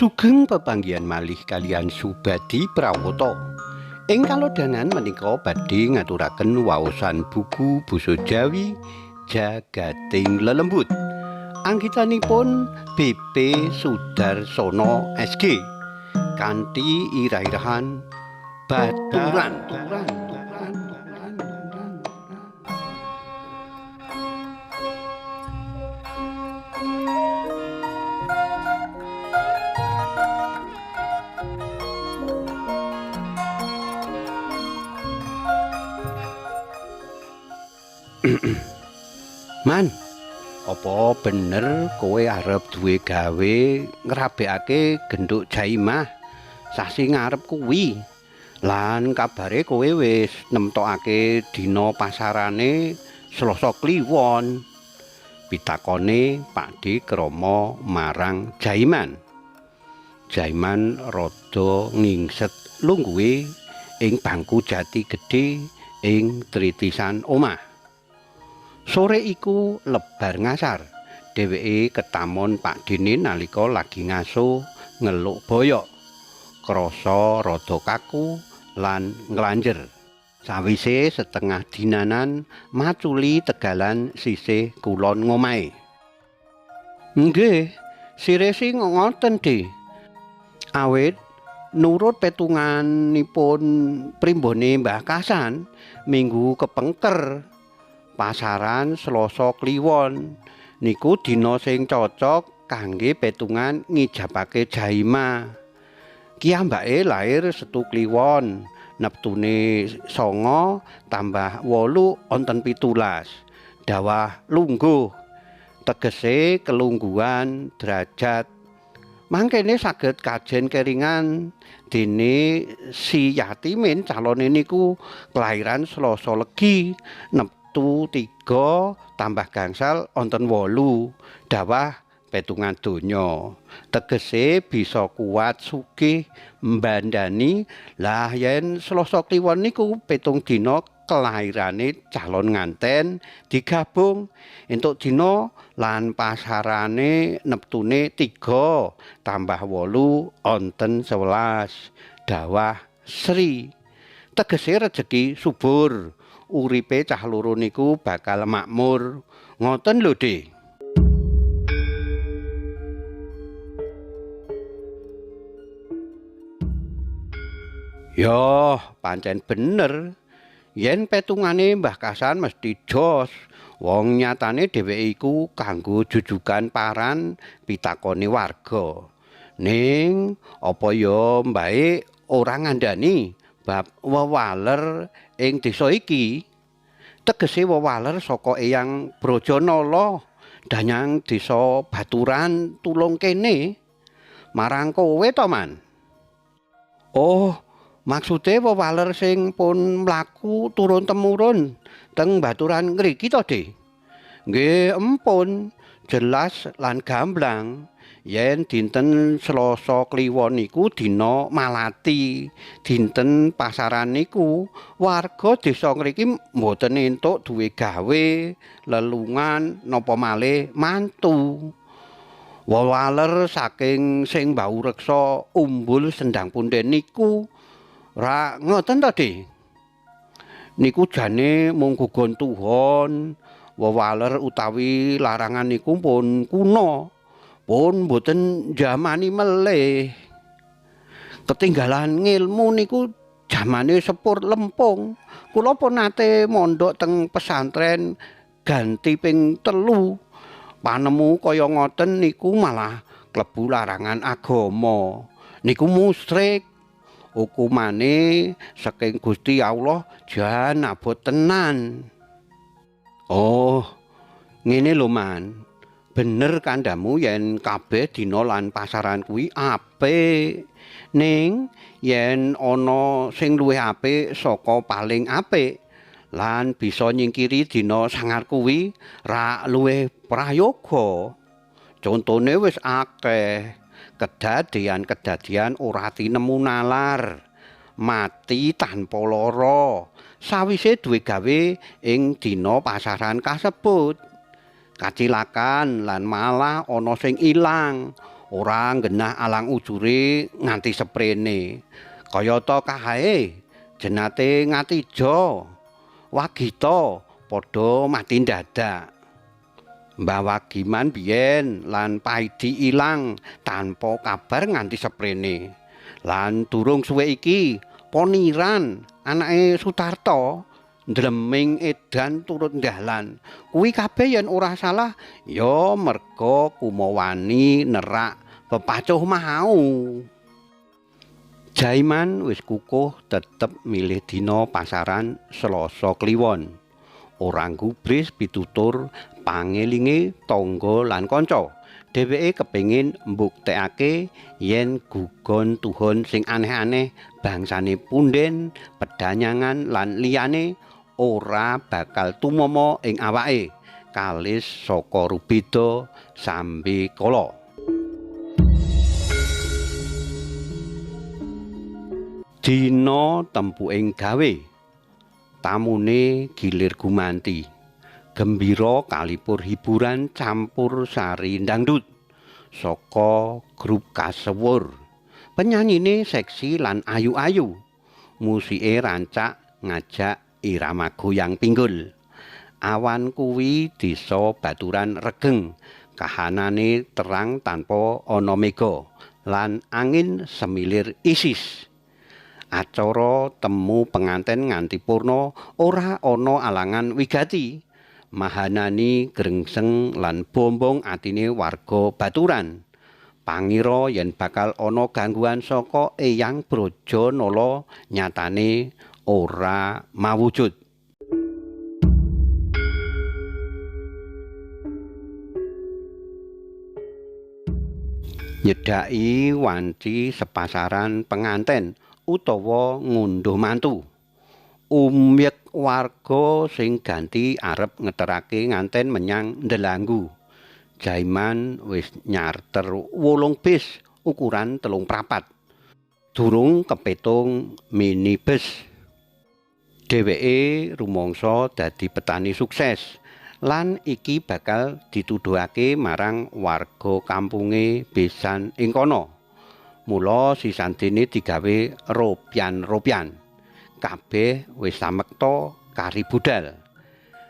Sugeng pepanggihan malih kaliyan Subadi Prawata. Ing kalodhangan menika badhe ngaturaken waosan buku basa Jawi Jagating Lelembut. Anggitanipun BP Sudarsono SG kanthi irah-irahan Baturan. Man, apa bener kowe arep duwe gawe ngrabekake genduk Jaimah sasi ngarep kuwi? Lan kabare kowe wis nemtokake dina pasarane Selasa Kliwon. Pitakone Pakde Krama marang Jaiman. Jaiman rada ngingset lungguhe ing bangku jati gedhe ing tritisan omah. Sore iku lebar ngasar, dheweke ketamon Pakdene nalika lagi ngaso ngeluk boyok. Krasa rada kaku lan nglanjer. Sawise setengah dinanan maculi tegalan sisih kulon ngomahe. Nggih, sirese ngoten, Dik. Awit nurut petunganipun primbone Mbah Kasan, minggu kepengker pasaran Selasa Kliwon niku dina sing cocok kangge petungan ngijabake Jaima. Kiyambake lair Setu Kliwon, neptune 9 tambah 8 wonten 17. Dawah lungguh, tegese kelungguhan derajat. Mangkene saged kajen keringan dene si Yatimin calone niku kelahiran Selasa Legi, neptu 3 tambah gangsal wonten 8. Dawah petungan donya, tegese bisa kuat sugih mbandani. Lah yen Selasa Kliwon niku pitung dina kelahirane calon nganten digabung entuk dina lan pasarane neptune 3 tambah 8 wonten 11. Dawah Sri, tegese rejeki subur, uripe cah loro niku bakal makmur. Ngoten lho, Dik. Yoh, pancen bener. Yen petungane Mbah Kasan mesti jos. Wong nyatane dheweke iku kanggo jujugan paran pitakone warga. Ning apa ya mbae ora ngandani bab wewaler ing desa iki? Tegese wewaler saka Eyang Brajanala danyang desa Baturan tulung kene marang kowe to, Man? Oh, maksude wewaler sing pun mlaku turun temurun teng Baturan ngriki to, Dik? Nggih, empun, jelas lan gamblang. Yen dinten Selasa Kliwon niku dina Malati, dinten pasaran niku warga desa ngriki mboten entuk duwe gawe, lelungan napa malih mantu. Wewaler saking sing mbau reksa umbul sendang punden niku ra ngoten to, Dik? Niku jane mung gugon tuhon. Wewaler utawi larangan niku pun kuna, pun mboten jamani melih. Ketinggalan ngilmu niku jamane sepur lempung. Kula pun nate mondok teng pesantren ganti ping 3. Panemu kaya ngoten niku malah klebu larangan agama. Niku musyrik. Hukumane saking Gusti Allah jan abot tenan. Oh, ngene lho, Man. Bener kandhamu yen kabeh dina lan pasaran kuwi apik. Ning yen ana sing luwih apik saka paling apik lan bisa nyingkiri dina sangar kuwi ra luwih prayoga. Contone wis akeh. Kedadean-kedadean ora tinemu nalar, mati tanpa lara sawise duwe gawe ing dina pasaran kasebut. Kacilakan lan malah ana sing ilang. Ora nggenah alang ujure nganti seprene. Kayata kahae jenate Ngatija, Wagita padha mati ndadak. Mbah Wagiman biyen lan Paidi ilang tanpa kabar nganti seprene. Lan durung suwe iki Poniran anake Sutarto ndleming edan turut dalan. Kuwi kabeh yen ora salah ya merga kumawani nerak pepacuh mau. Jaiman wis kukuh tetep milih dina pasaran Selasa Kliwon. Ora gubris pitutur pangelinge tangga lan kanca. Dheweke kepengin mbuktekake yen gugon tuhon sing aneh-aneh bangsane punden, pedanyangan lan liyane ora bakal tumama ing awake kalis saka rubeda sambe kala. Dina tempuking gawe, tamune gilir gumanti, gembira kalipur hiburan campur sari dangdut saka grup kasewur. Penyanyine seksi lan ayu-ayu, musike rancak ngajak irama goyang pinggul. Awan kuwi desa Baturan regeng, kahanane terang tanpa ana mega lan angin semilir isis. Acara temu penganten nganti purna ora ana alangan wigati. Mahanani grengseng lan bombong atine warga Baturan. Pangira yen bakal ana gangguan saka Eyang Brojonala nyatane ora mawujud. Nyedhaki wanci sepasaran penganten utawa ngunduh mantu. Umyek warga sing ganti arep ngeterake nganten menyang Delanggu. Jaiman wis nyarter 8 bis ukuran 3/4. Durung kepetung minibus. Dheweke rumangsa dadi petani sukses lan iki bakal dituduhake marang warga kampunge besan ing kono. Mula sisantene digawe ropyan-ropyan. Kabeh wis samekta kari budal.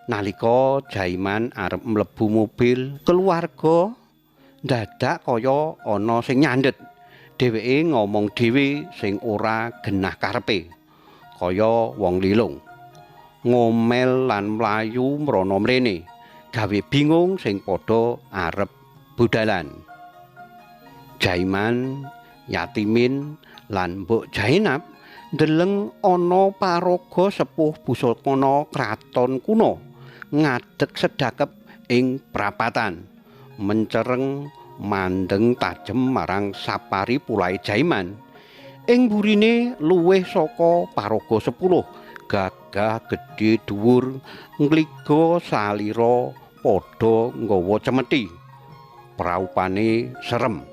Nalika Jaiman arep mlebu mobil keluarga, dadak kaya ana sing nyandhet. Dheweke ngomong dhewe sing ora genah karepe, kaya wong lilung. Ngomel lan mlayu mrana mrene, gawe bingung sing padha arep budalan. Jaiman, Yatimin lan Mbok Jainab ndeleng ana paraga sepuh busana kraton kuno ngadeg sedakep ing prapatan, mencereng mandeng tajem marang sapari pulai Jaiman. Ing burine luwih saka paraga 10, gagah gedhe dhuwur ngliga salira padha nggawa cemeti. Praupane serem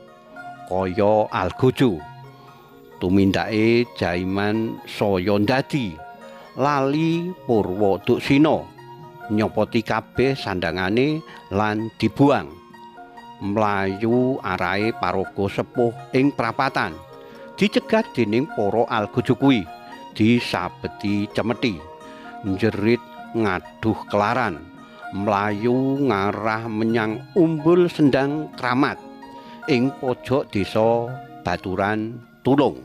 kaya algojo. Tumindake Jaiman saya ndadi lali purwa duksina, nyopoti kabeh sandangane lan dibuang. Mlayu arahe paraga sepuh ing prapatan, dicegat dening para algojo kuwi, disabeti cemeti, njerit ngaduh kelaran, mlayu ngarah menyang umbul sendang kramat ing pojok desa Baturan Tulung.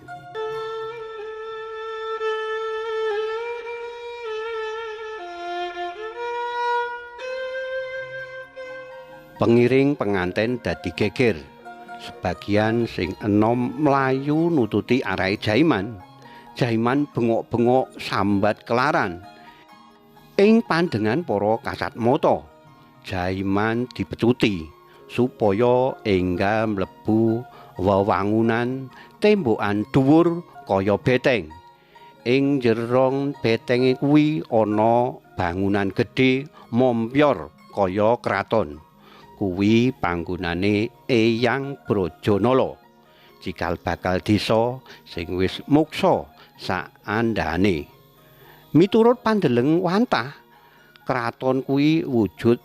Pengiring penganten dadi geger. Sebagian sing enom mlayu nututi arahe Jaiman. Jaiman bengok-bengok sambat kelaran. Ing pandengan para kasat mata, Jaiman dipecuti supaya enggal mlebu wewangunan tembokan dhuwur kaya beteng. Ing jerong betenge kuwi ana bangunan gedhe mompyor kaya kraton. Kuwi panggonane Eyang Brojonala, cikal bakal desa sing wis muksa saandhane. Miturut pandeleng wantah, kraton kuwi wujud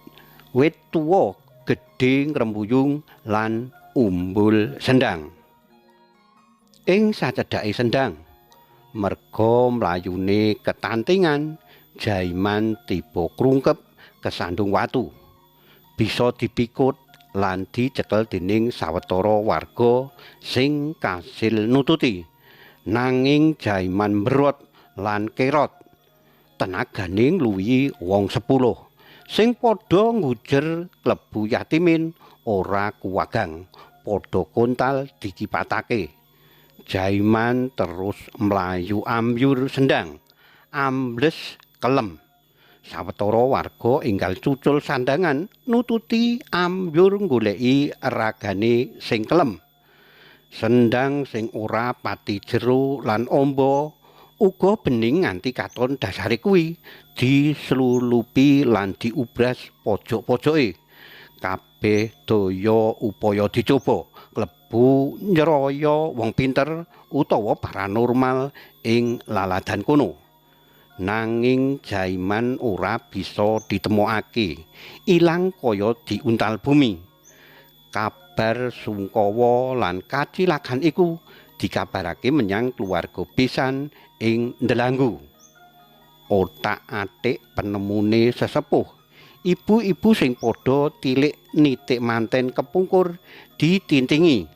wit tuwa gedhe ngrembuyung lan Umbul Sendang. Ing sacedhake sendang, merga mlayune ketantingan, Jaiman tiba krungkep kesandung watu. Bisa dipikut lan dicekel dening sawetara warga sing kasil nututi. Nanging Jaiman mberot lan kerot. Tenagane ngluwihi wong 10 sing padha ngujer klebu yatimin ora kuwagang, padha kontal dikipatake. Jaiman terus mlayu ambyur sendang, ambles kelem. Sawetara warga enggal cucul sandangan nututi ambyur nggoleki ragane sing kelem. Sendang sing ora pati jero lan amba uga bening nganti katon dasare kuwi dislulupi lan diubras pojok-pojoke. Kabeh daya upaya dicoba klebu nyraya wong pinter utawa paranormal ing laladan kono. Nanging Jaiman ora bisa ditemokake, ilang kaya diuntal bumi. Kabar sungkawa lan kacilakan iku dikabarake menyang keluarga besan ing Ndelanggu. Otak-atik penemune sesepuh, ibu-ibu sing padha tilik nitik manten kepungkur ditintingi.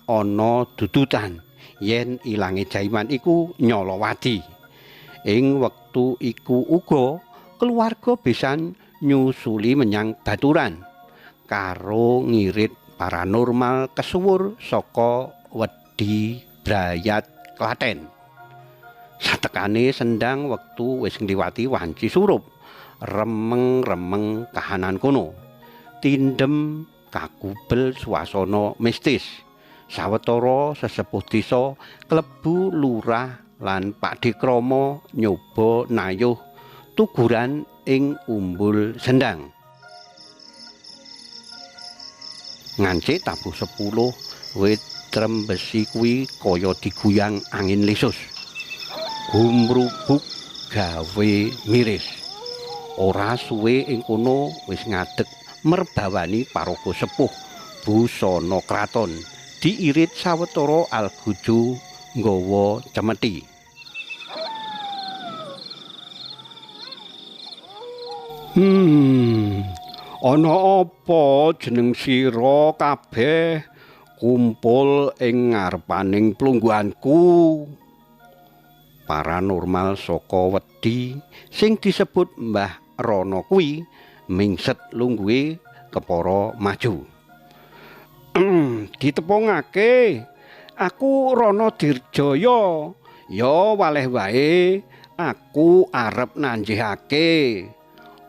Ana dudutan yen ilange Jaiman iku nyolowadi. Ing wektu iku uga keluarga besan nyusuli menyang Baturan karo ngirit paranormal kesuwur saka Wedi Brayat Klaten. Satekane sendang wektu wis ngliwati wanci surup, remeng-remeng kahanan kono. Tindem kagubel suasana mistis. Sawetara sesepuh desa klebu lurah lan Pakde Kromo nyoba nayuh tuguran ing Umbul Sendang. Ngancik tabuh 10 wit trembesi kuwi kaya diguyang angin lesus. Gumrubuk gawe miris. Ora suwe ing kono wis ngadeg merbawani paraga sepuh busana kraton diirit sawetara algojo nggawa cemeti. Ana apa jeneng sira kabeh kumpul ing ngarepaning plungguhanku? Paranormal saka wedi sing disebut Mbah Rono kuwi mingset lungguhe kepara maju. Ditepungake, aku Rono Dirjaya. Ya waleh wae, aku arep nanjihake.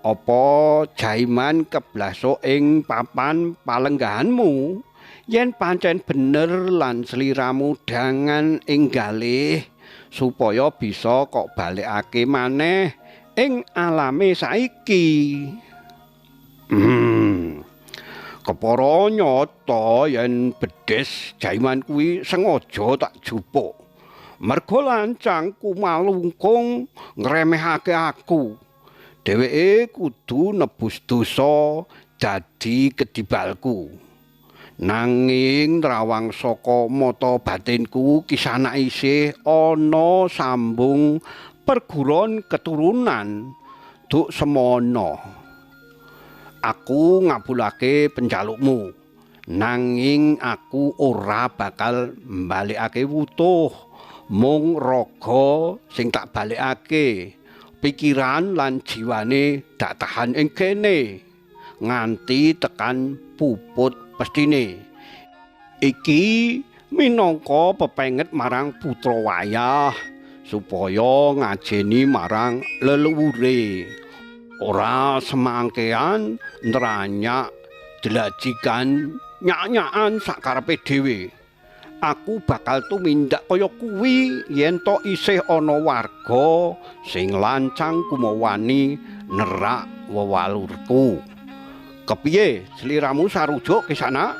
Apa Jaiman keblasuk ing papan palenggahanmu? Yen pancen bener lan sliramu dangan ing galih supaya bisa kok balekake maneh ing alame saiki. Kepara nyata yen bedes Jaiman kuwi sengaja tak jupuk. Merga lancang kumalungkung ngremehake aku. Dheweke kudu nebus dosa dadi kedibalku. Nanging rawang saka mata batinku kisana isih ana sambung perguron keturunan duk semono. Aku ngabulake penjalukmu, nanging aku ora bakal mbalekake wutuh, mung raga sing tak balekake. Pikiran lan jiwane dak tahan ing kene nganti tekan puput pestine. Iki minangka pepenget marang putra wayah supaya ngajeni marang leluhure. Ora semangkean nranyak dlajikan nyak-nyakan sakarepe dhewe. Aku bakal tumindak kaya kuwi yen to isih ana warga sing lancang kumawani nerak wewalurku. Kepiye sliramu sarujuk kisana?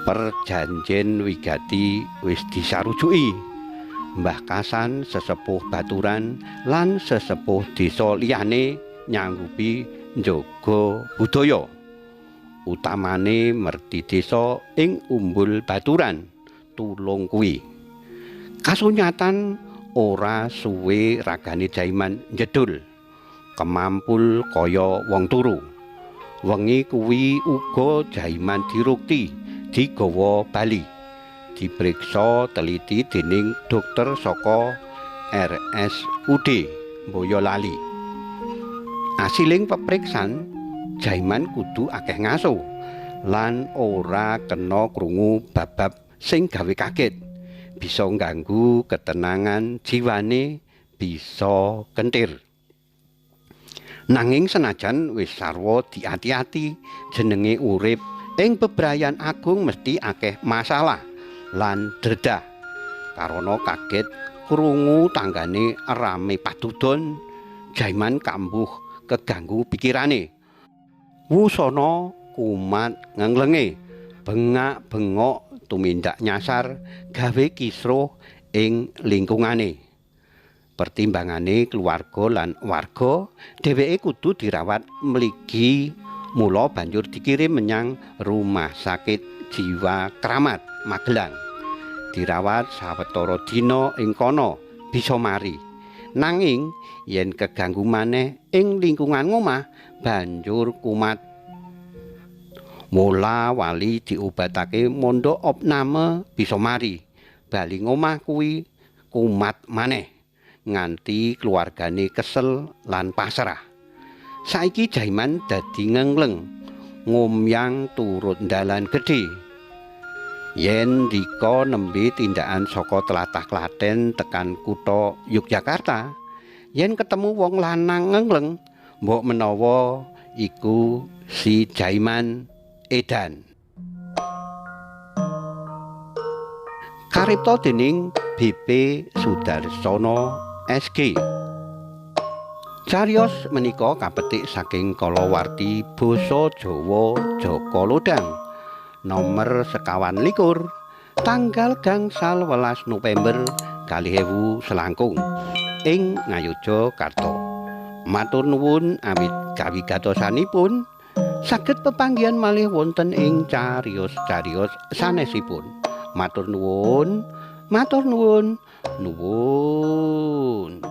Perjanjen wigati wis disarujuki. Mbah Kasan sesepuh Baturan lan sesepuh desa liyane nyanggupi njaga budaya. Utamane merti desa ing Umbul Baturan Tulung kuwi. Kasunyatan ora suwe ragane Jaiman njedul, kemampul kaya wong turu. Wengi kuwi uga Jaiman dirukti, digawa bali, dipriksa teliti dening dokter saka RSUD Boyolali. Asiling pepriksan, Jaiman kudu akeh ngaso lan ora kena krungu babab sing gawe kaget, bisa ngganggu ketenangan jiwane, bisa kentir. Nanging senajan wis sarwa diati-ati, jenenge urip ing bebrayan agung mesti akeh masalah lan dredah. Karana kaget krungu tanggane rame padudon, Jaiman kambuh keganggu pikirane. Wusana kumat ngenglenge, bengak-bengok tumindak nyasar gawe kisruh ing lingkungane. Pertimbangane keluarga lan warga, dheweke kudu dirawat mligi, mula banjur dikirim menyang Rumah Sakit Jiwa Kramat Magelang. Dirawat sawetara dina ing kono bisa mari. Nanging yen keganggu maneh ing lingkungan omah banjur kumat. Mula wali diobatake mondok opname bisa mari. Bali ngomah kuwi kumat maneh nganti keluargane kesel lan pasrah. Saiki Jaiman dadi ngengleng, ngomyang turut dalan gedhe. Yen dika nembe tindakan saka tlatah Klaten tekan kutha Yogyakarta, yen ketemu wong lanang ngengleng, mbok menawa iku si Jaiman edan. Karipta dening BP Sudarsono SG. Cariyos menika kapetik saking kalawarti Basa Jawa Jaka Lodhang nomer 25 tanggal 18 November 2000 ing Ngayogyakarta. Matur nuwun awit kawigatosanipun, saged pepanggihan malih wonten ing cariyos-cariyos sanesipun. Matur nuwun, matur nuwun, nuwun.